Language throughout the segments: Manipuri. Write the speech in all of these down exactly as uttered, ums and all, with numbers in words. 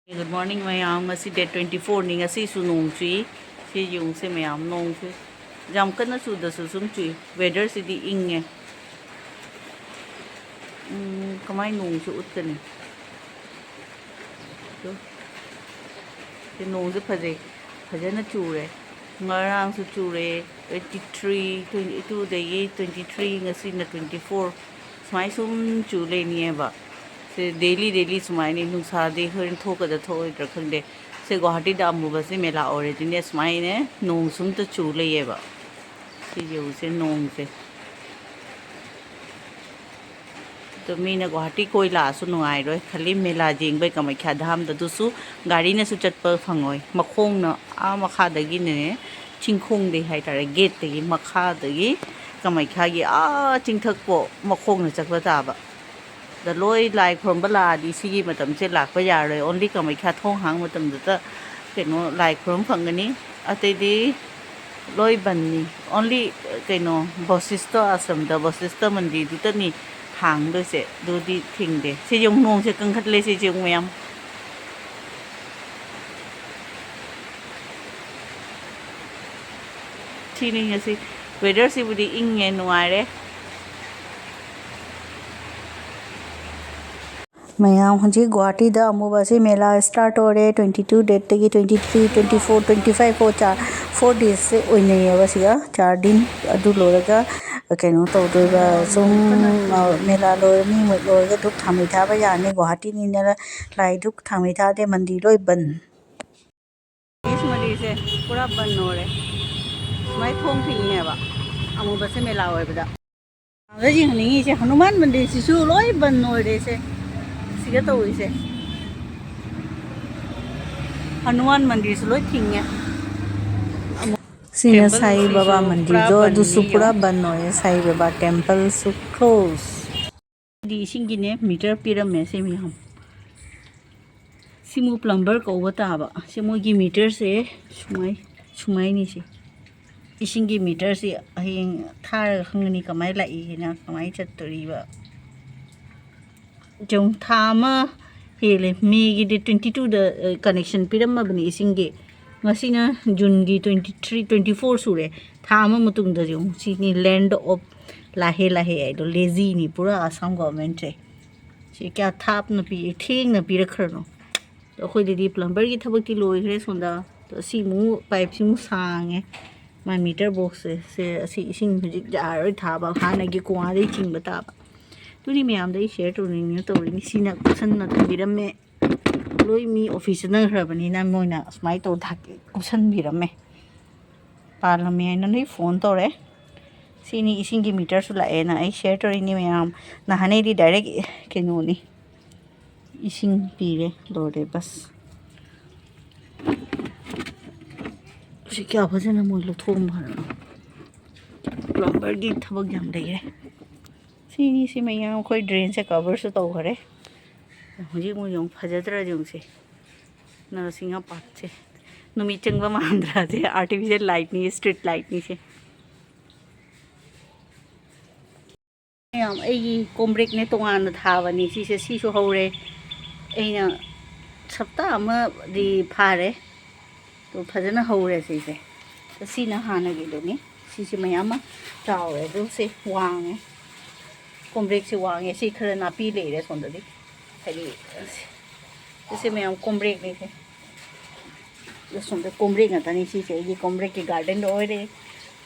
Good morning, ꯃꯌꯥꯝ꯫ ꯉꯁꯤ date twenty four ꯅꯤ꯫ ꯉꯁꯤꯁꯨ ꯅꯣꯡ ꯆꯨꯏ꯫ ꯁꯤ ꯌꯦꯡꯉꯨꯁꯦ, ꯃꯌꯥꯝ, ꯅꯣꯡꯁꯦ ꯌꯥꯝ ꯀꯟꯅ ꯆꯨꯗꯁꯨ ꯁꯨꯝ ꯆꯨꯏ꯫ Weather ꯁꯤꯗꯤ ꯏꯪꯉꯦ꯫ ꯎꯝ, ꯀꯃꯥꯏ ꯅꯣꯡꯁꯦ ꯎꯠꯀꯅꯤ? ꯑꯗꯣ ꯁꯤ ꯅꯣꯡꯁꯦ ꯐꯖꯩ, ꯐꯖꯅ ꯆꯨꯔꯦ꯫ ꯉꯔꯥꯡꯁꯨ ꯆꯨꯔꯦ, twenty three, twenty two ꯗꯒꯤ twenty three, ꯉꯁꯤꯅ twenty four꯫ ꯁꯨꯃꯥꯏ ꯁꯨꯝ ꯆꯨ ꯂꯩꯅꯤꯌꯦꯕ꯫ ꯁꯤ daily, daily ꯁꯨꯃꯥꯏꯅ ꯅꯨꯡꯁꯥꯗꯤ ꯍꯣꯔꯦꯟ ꯊꯣꯛꯀꯗ꯭ꯔꯥ ꯊꯣꯛꯑꯣꯏꯗ꯭ꯔꯥ ꯈꯪꯗꯦ꯫ ꯁꯤ ꯒꯨꯋꯥꯍꯥꯇꯤꯗ ꯑꯃꯨꯕꯁꯤ ꯃꯦꯂꯥ ꯑꯣꯏꯔꯗꯤꯅꯦ, ꯁꯨꯃꯥꯏꯅ ꯅꯣꯡ ꯁꯨꯝꯇ ꯆꯨ ꯂꯩꯌꯦꯕ꯫ ꯁꯤ ꯌꯦꯡꯉꯨꯁꯦ, ꯅꯣꯡꯁꯦ꯫ ꯑꯗꯣ ꯃꯤꯅ ꯒꯨꯋꯥꯍꯥꯇꯤ ꯀꯣꯏ ꯂꯥꯛꯑꯁꯨ ꯅꯨꯡꯉꯥꯏꯔꯣꯏ, ꯈꯜꯂꯤ ꯃꯦꯂꯥ ꯌꯦꯡꯕꯩ ꯀꯥꯃꯥꯈ꯭ꯌꯥ ꯙꯥꯝꯗ꯫ ꯑꯗꯨꯁꯨ ꯒꯥꯔꯤꯅꯁꯨ ꯆꯠꯄ ꯐꯪꯉꯣꯏ, ꯃꯈꯣꯡꯅ ꯑꯥ ꯃꯈꯥꯗꯒꯤꯅꯦ, ꯆꯤꯡꯈꯣꯡꯗꯒꯤ ꯍꯥꯏꯇꯥꯔꯦ, gateꯇꯒꯤ, ꯃꯈꯥꯗꯒꯤ ꯀꯥꯃꯥꯈ꯭ꯌꯥꯒꯤ ꯑꯥ ꯆꯤꯡꯊꯛꯄꯣ ꯃꯈꯣꯡꯅ ꯆꯠꯄ ꯇꯥꯕ꯫ ꯑꯗ ꯂꯣꯏ ꯂꯥꯏ ꯈꯨꯔꯨꯝꯕ ꯂꯥꯛꯑꯗꯤ ꯁꯤꯒꯤ ꯃꯇꯝꯁꯦ ꯂꯥꯛꯄ ꯌꯥꯔꯣꯏ, only ꯀꯥꯃꯥꯈ꯭ꯌꯥ ꯊꯣꯡ ꯍꯥꯡꯕ ꯃꯇꯝꯗꯇ ꯀꯩꯅꯣ ꯂꯥꯏ ꯈꯨꯔꯨꯝ ꯐꯪꯒꯅꯤ꯫ ꯑꯇꯩꯗꯤ ꯂꯣꯏ ꯕꯟꯅꯤ꯫ Only ꯀꯩꯅꯣ ꯕꯣꯁꯤꯁꯇ ꯑꯥꯁ꯭ꯔꯝꯗ, ꯕꯣꯁꯤꯁꯇ ꯃꯟꯗꯤꯔꯗꯨꯇꯅꯤ ꯍꯥꯡꯗꯣꯏꯁꯦ, ꯑꯗꯨꯗꯤ ꯊꯤꯡꯗꯦ꯫ ꯁꯤ ꯌꯦꯡꯉꯨ, ꯅꯣꯡꯁꯦ ꯀꯟꯈꯠꯂꯦ, ꯁꯤ ꯌꯦꯡꯉꯨ ꯃꯌꯥꯝ꯫ ꯁꯤꯅꯤ ꯉꯁꯤ꯫ Weatherꯁꯤꯕꯨꯗꯤ ꯏꯪꯉꯦ, ꯅꯨꯡꯉꯥꯏꯔꯦ꯫ ꯃꯌꯥꯝ, ꯍꯧꯖꯤꯛ ꯒꯨꯋꯥꯍꯥꯇꯤꯗ ꯑꯃꯨꯕꯁꯤ ꯃꯦꯂꯥ start ꯑꯣꯏꯔꯦ꯫ Twenty two dateꯇꯒꯤ twenty three, twenty four, twenty five ꯐꯥꯎ ꯆꯥ-, four daysꯁꯦ ꯑꯣꯏꯅꯩꯌꯦꯕ ꯁꯤꯒ꯫ ꯆꯥꯔ ꯗꯤꯟ꯫ ꯑꯗꯨ ꯂꯣꯏꯔꯒ ꯀꯩꯅꯣ ꯇꯧꯗꯣꯏꯕ, ꯁꯨꯝ, ꯑ, ꯃꯦꯂꯥ ꯂꯣꯏꯔꯅꯤ, ꯃꯣꯏ ꯂꯣꯏꯔꯒ ꯙꯨꯞ ꯊꯥꯎꯃꯩ ꯊꯥꯕ ꯌꯥꯔꯅꯤ꯫ ꯒꯨꯋꯥꯍꯥꯇꯤꯅꯤꯅ ꯂꯥꯏ ꯙꯨꯞ ꯊꯥꯎꯃꯩ ꯊꯥꯗꯦ, ꯃꯟꯗꯤꯔ ꯂꯣꯏ ꯕꯟ꯫ ꯏꯁ, ꯃꯟꯗꯤꯔꯁꯦ ꯄꯨꯔꯥ ꯕꯟ ꯑꯣꯏꯔꯦ꯫ ꯁꯨꯃꯥꯏ ꯊꯣꯡ ꯊꯤꯡꯉꯦꯕ ꯑꯃꯨꯕꯁꯦ ꯃꯦꯂꯥ ꯑꯣꯏꯕꯗ꯫ ꯑꯗ ꯌꯦꯡꯍꯟꯅꯤꯡꯉꯤꯁꯦ ꯍꯅꯨꯃꯥꯟ ꯃꯟꯗꯤꯔꯁꯤꯁꯨ ꯂꯣꯏ ꯕꯟ ꯑꯣꯏꯔꯦꯁꯦ꯫ ꯁꯤꯒ ꯇꯧꯔꯤꯁꯦ꯫ ꯍꯅꯨꯃꯥꯟ ꯃꯟꯗꯤꯔꯁꯨ ꯂꯣꯏ ꯊꯤꯡꯉꯦ꯫ ꯁꯤꯅ templeꯁꯤꯁꯨ ꯁꯥꯏ ꯕꯕꯥ ꯄꯨꯔꯥ ꯃꯟꯗꯤꯔꯗꯣ, ꯑꯗꯨꯁꯨ ꯕꯟꯅꯤ ꯄꯨꯔꯥ ꯌꯦꯡꯉꯣ꯫ ꯕꯟ ꯑꯣꯏꯔꯦ, ꯁꯥꯏ ꯕꯕꯥ templeꯁꯨ close꯫ ꯗꯤ ꯏꯁꯤꯡꯒꯤꯅꯦ meter ꯄꯤꯔꯝꯃꯦ ꯁꯤ ꯃꯌꯥꯝ꯫ ꯁꯤꯃꯨ plumber ꯀꯧꯕ ꯇꯥꯕ꯫ ꯁꯤ ꯃꯣꯏꯒꯤ meterꯁꯦ ꯁꯨꯃꯥꯏ-, ꯁꯨꯃꯥꯏꯅꯤ ꯁꯤ꯫ ꯏꯁꯤꯡꯒꯤ meterꯁꯤ ꯍꯌꯦꯡ ꯊꯥꯔꯒ ꯈꯪꯒꯅꯤ ꯀꯃꯥꯏꯅ ꯂꯥꯛꯏ ꯍꯥꯏꯅ, ꯀꯃꯥꯏꯅ ꯆꯠꯇꯣꯔꯤꯕ꯫ ꯌꯦꯡꯉꯨ, ꯊꯥ ꯑꯃ ꯍꯦꯜꯂꯦ꯫ ꯃꯦꯒꯤ ꯗꯦꯠ ꯇ꯭ꯋꯦꯟꯇꯤ ꯇꯨꯗ ꯀꯅꯦꯛꯁꯟ ꯄꯤꯔꯝꯃꯕꯅꯤ ꯏꯁꯤꯡꯒꯤ꯫ ꯉꯁꯤꯅ ꯖꯨꯟꯒꯤ ꯇ꯭ꯋꯦꯟꯇꯤ ꯊ꯭ꯔꯤ, ꯇ꯭ꯋꯦꯟꯇꯤ ꯐꯣꯔ ꯁꯨꯔꯦ꯫ ꯊꯥ ꯑꯃ ꯃꯇꯨꯡꯗ ꯌꯦꯡꯉꯨ, ꯁꯤꯅꯤ land of ꯂꯥꯍꯦ ꯂꯥꯍꯦ ꯍꯥꯏꯗꯣ꯫ ꯂꯦꯖꯤꯅꯤ ꯄꯨꯔꯥ ꯑꯁꯥꯝ ꯒꯣꯔꯃꯦꯟꯁꯦ꯫ ꯁꯤ ꯀꯌꯥ ꯊꯥꯞꯅ ꯄꯤ, ꯊꯦꯡꯅ ꯄꯤꯔꯛꯈ꯭ꯔꯅꯣ꯫ ꯑꯗꯣ ꯑꯩꯈꯣꯏꯗꯗꯤ ꯄ꯭ꯂꯝꯕꯔꯒꯤ ꯊꯕꯛꯇꯤ ꯂꯣꯏꯈ꯭ꯔꯦ ꯁꯣꯝꯗ꯫ ꯑꯗꯣ ꯑꯁꯤꯃꯨꯛ ꯄꯥꯏꯞꯁꯤꯃꯨꯛ ꯁꯥꯡꯉꯦ꯫ ꯃꯥꯏ ꯃꯤꯇꯔ ꯕꯣꯛꯁꯁꯦ, ꯁꯦ, ꯑꯁꯤ ꯏꯁꯤꯡ ꯍꯧꯖꯤꯛ ꯌꯥꯔꯔꯣꯏ ꯊꯥꯕ, ꯍꯥꯟꯅꯒꯤ ꯀꯨꯋꯥꯗꯒꯤ ꯆꯤꯡꯕ ꯇꯥꯕ꯫ ꯑꯗꯨꯅꯤ ꯃꯌꯥꯝꯗ ꯑꯩ ꯁꯤꯌꯔ ꯇꯧꯅꯤꯡꯉꯤꯅ ꯇꯧꯔꯤꯅꯤ꯫ ꯁꯤꯅ ꯀꯨꯞꯁꯟꯅ ꯊꯝꯕꯤꯔꯝꯃꯦ꯫ ꯂꯣꯏ ꯃꯤ ꯑꯣꯐꯤꯁ ꯆꯠꯅꯈ꯭ꯔꯕꯅꯤꯅ ꯃꯣꯏꯅ ꯑꯁꯨꯃꯥꯏꯅ ꯇꯧ ꯊꯥꯛ-, ꯀꯨꯞꯁꯟꯕꯤꯔꯝꯃꯦ꯫ ꯄꯥꯜꯂꯝꯃꯦ ꯍꯥꯏꯅ ꯂꯣꯏ ꯐꯣꯟ ꯇꯧꯔꯦ꯫ ꯁꯤꯅꯤ ꯏꯁꯤꯡꯒꯤ ꯃꯤꯇꯔꯁꯨ ꯂꯥꯛꯑꯦꯅ ꯑꯩ ꯁꯤꯌꯔ ꯇꯧꯔꯤꯅꯤ ꯃꯌꯥꯝ꯫ ꯅꯍꯥꯟꯅꯩꯗꯤ ꯗꯥꯏꯔꯦꯛ ꯀꯩꯅꯣꯅꯤ, ꯏꯁꯤꯡ ꯄꯤꯔꯦ, ꯂꯣꯏꯔꯦ ꯕꯁ꯫ ꯁꯤ ꯀꯌꯥ ꯐꯖꯅ ꯃꯣꯏ ꯂꯧꯊꯣꯛꯑꯝꯕ ꯍꯥꯏꯔꯣ? ꯄ꯭ꯂꯝꯕꯔꯒꯤ ꯊꯕꯛ ꯌꯥꯝ ꯂꯩꯔꯦ꯫ ꯁꯤꯅꯤ, ꯁꯤ ꯃꯌꯥꯝ ꯑꯩꯈꯣꯏ ꯗ꯭ꯔꯦꯟꯁꯦ ꯀꯚꯔꯁꯨ ꯇꯧꯈꯔꯦ꯫ ꯍꯧꯖꯤꯛ ꯃꯣꯏ ꯌꯦꯡꯉꯨ, ꯐꯖꯗ꯭ꯔꯥ ꯌꯦꯡꯉꯨꯁꯦ꯫ ꯅꯔꯁꯤꯡ ꯄꯥꯔꯛꯁꯦ ꯅꯨꯃꯤꯠ ꯆꯪꯕ ꯃꯥꯟꯗ꯭ꯔꯥ? ꯁꯦ ꯑꯥꯔꯇꯤꯐꯤꯁꯦꯜ ꯂꯥꯏꯠꯅꯤ, ꯁ꯭ꯇ꯭ꯔꯤꯠ ꯂꯥꯏꯠꯅꯤ ꯁꯦ꯫ ꯃꯌꯥꯝ, ꯑꯩꯒꯤ ꯀꯣꯝꯕ꯭ꯔꯦꯛꯅꯦ ꯇꯣꯉꯥꯟꯅ ꯊꯥꯕꯅꯤ ꯁꯤꯁꯦ, ꯁꯤꯁꯨ ꯍꯧꯔꯦ꯫ ꯑꯩꯅ ꯍꯞꯇꯥ ꯑꯃꯗꯤ ꯐꯥꯔꯦ꯫ ꯑꯗꯣ ꯐꯖꯅ ꯍꯧꯔꯦ ꯁꯤꯁꯦ꯫ ꯁꯤꯅ ꯍꯥꯟꯅꯒꯤꯗꯨꯅꯤ꯫ ꯁꯤꯁꯦ ꯃꯌꯥꯝ ꯑꯃ ꯆꯥꯎꯔꯦ꯫ ꯑꯗꯨ ꯁꯤ ꯋꯥꯡꯉꯦ꯫ ꯀꯣꯝꯕ꯭ꯔꯦꯛꯁꯦ ꯋꯥꯡꯉꯦ꯫ ꯁꯤ ꯈꯔ ꯅꯥꯄꯤ ꯂꯩꯔꯦ ꯁꯣꯝꯗꯗꯤ꯫ ꯍꯥꯏꯗꯤ, ꯁꯤꯁꯦ ꯃꯌꯥꯝ ꯀꯣꯝꯕ꯭ꯔꯦꯛꯅꯤ ꯁꯦ꯫ ꯑꯗꯣ ꯁꯣꯝꯗ ꯀꯣꯝꯕ꯭ꯔꯦꯛ ꯉꯥꯛꯇꯅꯤ꯫ ꯁꯤꯁꯦ ꯑꯩꯒꯤ ꯀꯣꯝꯕ꯭ꯔꯦꯛꯀꯤ ꯒꯥꯔꯗꯦꯟ ꯑꯣꯏꯔꯦ꯫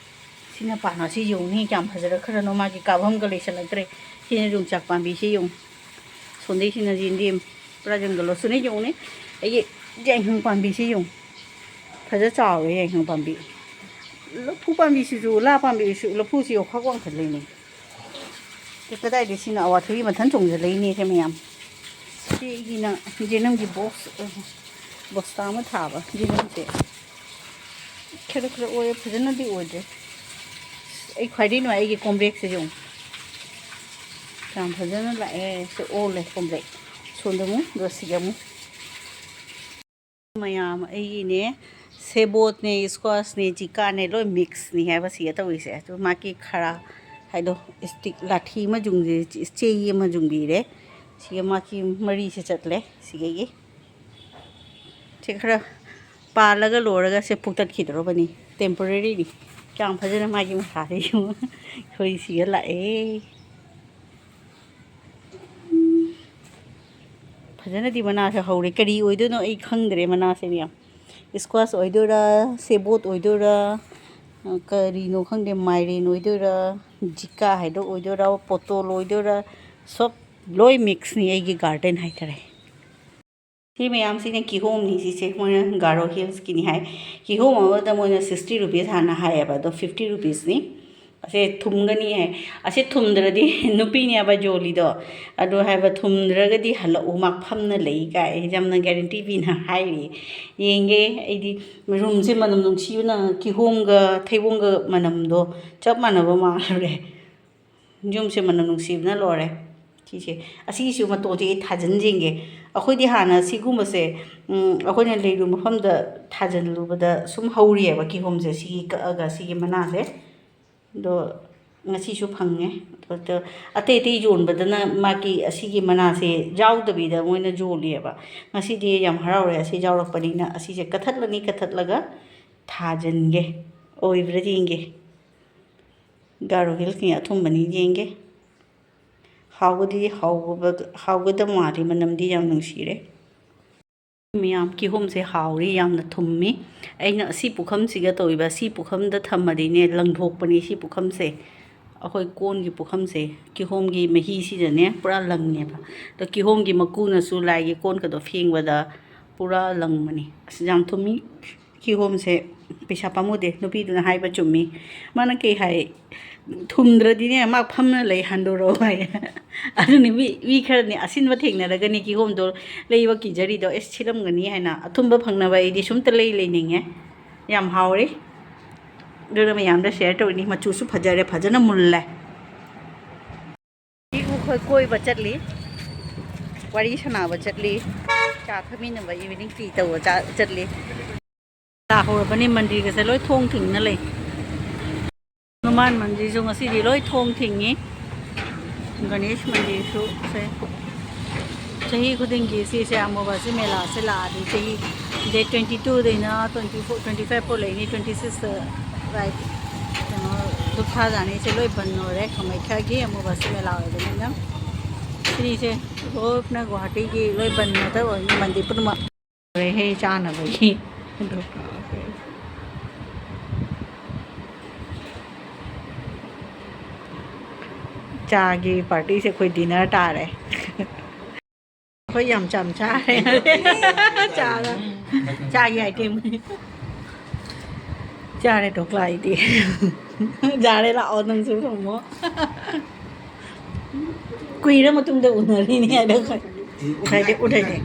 ꯁꯤꯅ ꯄꯥꯟꯕꯁꯤ ꯌꯦꯡꯉꯨꯅꯦ, ꯀꯌꯥꯝ ꯐꯖꯔꯛꯈ꯭ꯔꯅꯣ꯫ ꯃꯥꯒꯤ ꯀꯥꯐꯝꯒ ꯂꯩꯁꯜꯂꯛꯇ꯭ꯔꯦ꯫ ꯁꯤꯅ ꯌꯣꯡꯆꯥꯛ ꯄꯥꯝꯕꯤꯁꯤ ꯌꯦꯡꯉꯨ꯫ ꯁꯣꯝꯗꯩꯁꯤꯅ ꯌꯦꯟꯗꯦꯝ꯫ ꯄꯨꯔꯥ ꯖꯪꯒꯜ ꯂꯣ꯫ ꯁꯣꯝꯗꯩ ꯌꯦꯡꯉꯨꯅꯦ, ꯑꯩꯒꯤ ꯌꯥꯏꯉꯪ ꯄꯥꯝꯕꯤꯁꯤ ꯌꯦꯡꯉꯨ꯫ ꯐꯖ ꯆꯥꯎꯔꯦ ꯌꯥꯏꯉꯪ ꯄꯥꯝꯕꯤ꯫ ꯂꯐꯨ ꯄꯥꯝꯕꯤꯁꯤꯁꯨ, ꯂꯥ ꯄꯥꯝꯕꯤꯁꯤꯁꯨ, ꯂꯐꯨꯁꯤ ꯌꯣꯛꯈꯥꯛ ꯋꯥꯡꯈꯠꯂꯛꯏꯅꯦ꯫ ꯁꯤ ꯀꯗꯥꯏꯗꯩ, ꯁꯤꯅ ꯑꯋꯥꯊꯕꯤ ꯃꯊꯟ ꯆꯣꯡꯁꯤꯜꯂꯛꯏꯅꯦ ꯁꯦ ꯃꯌꯥꯝ꯫ ꯁꯤꯒꯤꯅ ꯖꯦꯅꯝꯒꯤ ꯕꯣꯛꯁ, ꯕꯣꯁꯇꯥ ꯑꯃ ꯊꯥꯕ ꯖꯦꯅꯝꯁꯦ꯫ ꯈꯔ ꯈꯔ ꯑꯣꯏꯌꯦ, ꯐꯖꯅꯗꯤ ꯑꯣꯏꯗ꯭ꯔꯦ꯫ ꯑꯩ ꯈ꯭ꯋꯥꯏꯗꯒꯤ ꯅꯨꯡꯉꯥꯏ ꯑꯩꯒꯤ ꯀꯣꯝꯕ꯭ꯔꯦꯛꯁꯦ ꯌꯦꯡꯉꯨ꯫ ꯌꯥꯝ ꯐꯖꯅ ꯂꯥꯛꯑꯦ꯫ ꯁꯤ ꯑꯣꯜꯂꯦ ꯀꯣꯝꯕ꯭ꯔꯦꯛ꯫ ꯁꯣꯝꯗ ꯑꯃꯨꯛ, ꯑꯗꯨꯒ ꯁꯤꯒ ꯑꯃꯨꯛ꯫ ꯃꯌꯥꯝ ꯑꯩꯒꯤꯅꯦ, ꯁꯦꯕꯣꯠꯅꯦ, ꯁ꯭ꯀ꯭ꯋꯥꯁꯅꯦ, ꯆꯤꯀꯥꯅꯦ, ꯂꯣꯏ ꯃꯤꯛꯁꯅꯤ ꯍꯥꯏꯕ ꯁꯤꯒ ꯇꯧꯔꯤꯁꯦ꯫ ꯑꯗꯨ ꯃꯥꯒꯤ ꯈꯔ ꯍꯥꯏꯗꯣ, ꯁ꯭ꯇꯤꯛ ꯂꯥꯊꯤ ꯑꯃ ꯌꯨꯡꯖꯤ-, ꯆꯦ ꯑꯃ ꯌꯨꯡꯕꯤꯔꯦ꯫ ꯁꯤꯒ ꯃꯥꯒꯤ ꯃꯔꯤꯁꯦ ꯆꯠꯂꯦ꯫ ꯁꯤꯒꯒꯤ ꯁꯤ ꯈꯔ ꯄꯥꯜꯂꯒ ꯂꯣꯏꯔꯒ ꯁꯦ ꯐꯨꯛꯇꯠꯈꯤꯗꯧꯔꯕꯅꯤ꯫ ꯇꯦꯝꯄꯣꯔꯦꯔꯤꯅꯤ꯫ ꯀꯌꯥꯝ ꯐꯖꯅ ꯃꯥꯒꯤ ꯃꯁꯥꯁꯦ ꯌꯦꯡꯉꯨ꯫ ꯑꯩꯈꯣꯏ ꯁꯤꯒ ꯂꯥꯛꯑꯦ꯫ ꯐꯖꯅꯗꯤ ꯃꯅꯥꯁꯦ ꯍꯧꯔꯦ꯫ ꯀꯔꯤ ꯑꯣꯏꯗꯣꯏꯅꯣ ꯑꯩ ꯈꯪꯗ꯭ꯔꯦ ꯃꯅꯥꯁꯦ ꯃꯌꯥꯝ꯫ ꯏꯁꯀ꯭ꯋꯥꯁ ꯑꯣꯏꯗꯣꯏꯔꯥ, ꯁꯦꯕꯣꯠ ꯑꯣꯏꯗꯣꯏꯔꯥ, ꯀꯔꯤꯅꯣ ꯈꯪꯗꯦ, ꯃꯥꯏꯔꯦꯟ ꯑꯣꯏꯗꯣꯏꯔꯥ, ꯖꯤꯀꯥ ꯍꯥꯏꯗꯣ ꯑꯣꯏꯗꯣꯏꯔꯥ, ꯄꯣꯇꯣꯜ ꯑꯣꯏꯗꯣꯏꯔꯥ, ꯁꯣꯞ ꯂꯣꯏ ꯃꯤꯛꯁꯅꯤ ꯑꯩꯒꯤ ꯒꯥꯔꯗꯦꯟ ꯍꯥꯏꯇꯥꯔꯦ꯫ ꯁꯤ ꯃꯌꯥꯝꯁꯤꯅ ꯀꯤꯍꯣꯝꯅꯤ꯫ ꯁꯤꯁꯦ ꯃꯣꯏꯅ ꯒꯥꯔꯣ ꯍꯤꯜꯁꯀꯤꯅꯤ ꯍꯥꯏ꯫ ꯀꯤꯍꯣꯝ ꯑꯃꯗ ꯃꯣꯏꯅ ꯁꯤꯛꯁꯇꯤ ꯔꯨꯄꯤꯁ ꯍꯥꯟꯅ ꯍꯥꯏꯌꯦꯕ, ꯑꯗꯣ ꯐꯤꯐꯇꯤ ꯔꯨꯄꯤꯁꯅꯤ꯫ ꯑꯁꯦ ꯊꯨꯝꯒꯅꯤ ꯍꯥꯏ꯫ ꯑꯁꯦ ꯊꯨꯝꯗ꯭ꯔꯗꯤ ꯅꯨꯄꯤꯅꯦꯕ ꯌꯣꯜꯂꯤꯗꯣ, ꯑꯗꯨ ꯍꯥꯏꯕ ꯊꯨꯝꯗ꯭ꯔꯒꯗꯤ ꯍꯜꯂꯛꯎ, ꯃꯥꯛꯐꯝꯅ ꯂꯩ ꯀꯥꯏ ꯌꯥꯝꯅ ꯒꯦꯔꯦꯟꯇꯤ ꯄꯤꯅ ꯍꯥꯏꯔꯤ꯫ ꯌꯦꯡꯒꯦ ꯑꯩꯗꯤ꯫ ꯔꯨꯝꯁꯦ ꯃꯅꯝ ꯅꯨꯡꯁꯤꯕꯅ ꯀꯤꯍꯣꯝꯒ ꯊꯩꯕꯣꯡꯒ ꯃꯅꯝꯗꯣ ꯆꯞ ꯃꯥꯟꯅꯕ ꯃꯥꯜꯂꯨꯔꯦ꯫ ꯌꯨꯝꯁꯦ ꯃꯅꯝ ꯅꯨꯡꯁꯤꯕꯅ ꯂꯣꯏꯔꯦ꯫ ꯁꯤꯁꯦ, ꯑꯁꯤꯒꯤꯁꯨ ꯃꯇꯣꯟꯁꯦ ꯑꯩ ꯊꯥꯖꯤꯟ ꯌꯦꯡꯒꯦ꯫ ꯑꯩꯈꯣꯏꯗꯤ ꯍꯥꯟꯅ ꯁꯤꯒꯨꯝꯕꯁꯦ, ꯎꯝ, ꯑꯩꯈꯣꯏꯅ ꯂꯩꯔꯨ ꯃꯐꯝꯗ ꯊꯥꯖꯤꯜꯂꯨꯕꯗ ꯁꯨꯝ ꯍꯧꯔꯤꯑꯕ ꯀꯤꯍꯣꯝꯁꯦ, ꯁꯤꯒꯤ ꯀꯛꯑꯒ ꯁꯤꯒꯤ ꯃꯅꯥꯁꯦ꯫ ꯑꯗꯣ ꯉꯁꯤꯁꯨ ꯐꯪꯉꯦ꯫ ꯑꯗꯣ ꯑꯇꯩ ꯑꯇꯩ ꯌꯣꯟꯕꯗꯅ ꯃꯥꯒꯤ ꯑꯁꯤꯒꯤ ꯃꯅꯥꯁꯦ ꯌꯥꯎꯗꯕꯤꯗ ꯃꯣꯏꯅ ꯌꯣꯜꯂꯤꯑꯕ꯫ ꯉꯁꯤꯗꯤ ꯌꯥꯝ ꯍꯔꯥꯎꯔꯦ, ꯑꯁꯤ ꯌꯥꯎꯔꯛꯄꯅꯤꯅ ꯑꯁꯤꯁꯦ ꯀꯛꯊꯠꯂꯅꯤ, ꯀꯛꯊꯠꯂꯒ ꯊꯥꯖꯤꯟꯒꯦ, ꯑꯣꯏꯕ꯭ꯔꯥ ꯌꯦꯡꯒꯦ꯫ ꯒꯥꯔꯣ ꯍꯤꯜꯁꯀꯤ ꯑꯊꯨꯝꯕꯅꯤ, ꯌꯦꯡꯒꯦ꯫ ꯍꯥꯎꯒꯗꯤ ꯍꯥꯎꯕ-, ꯍꯥꯎꯒꯗꯕ ꯃꯥꯜꯂꯤ, ꯃꯅꯝꯗꯤ ꯌꯥꯝ ꯅꯨꯡꯁꯤꯔꯦ꯫ ꯃꯌꯥꯝ, ꯀꯤꯍꯣꯝꯁꯦ ꯍꯥꯎꯔꯤ, ꯌꯥꯝꯅ ꯊꯨꯝꯃꯤ꯫ ꯑꯩꯅ ꯑꯁꯤ ꯄꯨꯈꯝꯁꯤꯒ ꯇꯧꯔꯤꯕ, ꯑꯁꯤ ꯄꯨꯈꯝꯗ ꯊꯝꯃꯗꯤꯅꯦ, ꯂꯪꯊꯣꯛꯄꯅꯤ ꯁꯤ ꯄꯨꯈꯝꯁꯦ꯫ ꯑꯩꯈꯣꯏ ꯀꯣꯟꯒꯤ ꯄꯨꯈꯝꯁꯦ, ꯀꯤꯍꯣꯝꯒꯤ ꯃꯍꯤꯁꯤꯗꯅꯦ ꯄꯨꯔꯥ ꯂꯪꯉꯦꯕ꯫ ꯑꯗꯣ ꯀꯤꯍꯣꯝꯒꯤ ꯃꯀꯨꯅꯁꯨ ꯂꯥꯏꯒꯤ ꯀꯣꯟꯒꯗꯣ ꯐꯦꯡꯕꯗ ꯄꯨꯔꯥ ꯂꯪꯕꯅꯤ꯫ ꯑꯁ, ꯌꯥꯝ ꯊꯨꯝꯃꯤ꯫ ꯀꯤꯍꯣꯝꯁꯦ ꯄꯩꯁꯥ ꯄꯥꯝꯃꯨꯗꯦ꯫ ꯅꯨꯄꯤꯗꯨꯅ ꯍꯥꯏꯕ ꯆꯨꯝꯃꯤ꯫ ꯃꯥꯅ ꯀꯩ ꯍꯥꯏ? "ꯊꯨꯝꯗ꯭ꯔꯗꯤꯅꯦ, ꯃꯥ ꯐꯝꯅ ꯂꯩ ꯍꯟꯗꯣꯔꯛꯑꯣ" ꯍꯥꯏ꯫ ꯑꯗꯨꯅꯤ, ꯃꯤ, ꯃꯤ ꯈꯔꯅꯤ ꯑꯁꯤꯟꯕ ꯊꯦꯡꯅꯔꯒꯅꯤ ꯀꯤꯍꯣꯝꯗꯣ ꯂꯩꯕ ꯀꯤꯖꯔꯤꯗꯣ꯫ ꯑꯦꯁ, ꯁꯤꯜꯂꯝꯒꯅꯤ ꯍꯥꯏꯅ꯫ ꯑꯊꯨꯝꯕ ꯐꯪꯅꯕ ꯑꯩꯗꯤ ꯁꯨꯝꯇ ꯂꯩ ꯂꯩꯅꯤꯡꯉꯦ꯫ ꯌꯥꯝ ꯍꯥꯎꯔꯤ꯫ ꯑꯗꯨꯅ ꯃꯌꯥꯝꯗ ꯁꯤꯌꯔ ꯇꯧꯔꯤꯅꯤ꯫ ꯃꯆꯨꯁꯨ ꯐꯖꯔꯦ, ꯐꯖꯅ ꯃꯨꯜꯂꯦ꯫ ꯑꯩꯈꯣꯏ ꯀꯣꯏꯕ ꯆꯠꯂꯤ, ꯋꯥꯔꯤ ꯁꯥꯟꯅꯕ ꯆꯠꯂꯤ, ꯆꯥ ꯊꯛꯃꯤꯟꯅꯕ, ꯏꯚꯤꯅꯤꯡ ꯇꯤ ꯇꯧꯕ ꯆꯥ-, ꯆꯠꯂꯤ꯫ ꯇꯥꯍꯧꯔꯕꯅꯤ, ꯃꯟꯗꯤꯔꯒꯁꯦ ꯂꯣꯏ ꯊꯣꯡ ꯊꯤꯡꯅ ꯂꯩ꯫ ꯍꯅꯨꯃꯥꯟ ꯃꯟꯗꯤꯔꯁꯨ ꯉꯁꯤꯗꯤ ꯂꯣꯏ ꯊꯣꯡ ꯊꯤꯡꯉꯤ꯫ ꯒꯅꯦꯁ ꯃꯟꯗꯤꯔꯁꯨ ꯁꯦ꯫ ꯆꯍꯤ ꯈꯨꯗꯤꯡꯒꯤ ꯁꯤꯁꯦ ꯑꯃꯨꯕ ꯑꯁꯤ ꯃꯦꯂꯥꯁꯦ ꯂꯥꯛꯑꯗꯤ ꯆꯍꯤ date twenty two ꯗꯩꯅ twenty four, twenty five ꯐꯥꯎ ꯂꯩꯅꯤ, twenty six, right, ꯀꯩꯅꯣ, ꯙꯨꯞ ꯊꯥꯖꯥꯅꯤ꯫ ꯁꯦ ꯂꯣꯏ ꯕꯟ ꯑꯣꯏꯔꯦ, ꯀꯥꯃꯥꯈ꯭ꯌꯥꯒꯤ ꯑꯃꯨꯕ ꯑꯁꯤ ꯃꯦꯂꯥ ꯑꯣꯏꯕꯅꯤꯅ꯫ ꯁꯤꯅꯤꯁꯦ ꯂꯣꯏꯅ ꯒꯨꯋꯥꯍꯥꯇꯤꯒꯤ ꯂꯣꯏ ꯕꯟ ꯉꯥꯛꯇ ꯑꯣꯏꯅꯤ, ꯃꯟꯗꯤꯔ ꯄꯨꯝꯅꯃꯛ꯫ ꯂꯣꯏꯔꯦꯍꯦ ꯆꯥꯅꯕꯒꯤ꯫ ꯆꯥꯒꯤ ꯄꯥꯔꯇꯤꯁꯦ ꯑꯩꯈꯣꯏ ꯗꯤꯅꯔ ꯇꯥꯔꯦ꯫ ꯑꯩꯈꯣꯏ ꯌꯥꯝ ꯆꯝ ꯆꯥꯔꯦ꯫ ꯆꯥꯒ ꯆꯥꯒꯤ ꯑꯥꯏꯇꯦꯝ꯫ ꯆꯥꯔꯦ ꯙꯣꯀ꯭ꯂꯥ ꯑꯩꯗꯤ꯫ ꯌꯥꯔꯦ, ꯂꯥꯛꯑꯣ ꯅꯪꯁꯨ ꯊꯣꯡꯉꯣ꯫ ꯀꯨꯏꯔ ꯃꯇꯨꯡꯗ ꯎꯅꯔꯤꯅꯤ ꯍꯥꯏꯅ꯫ ꯎꯊꯩꯗꯦ, ꯎꯊꯩꯗꯦ꯫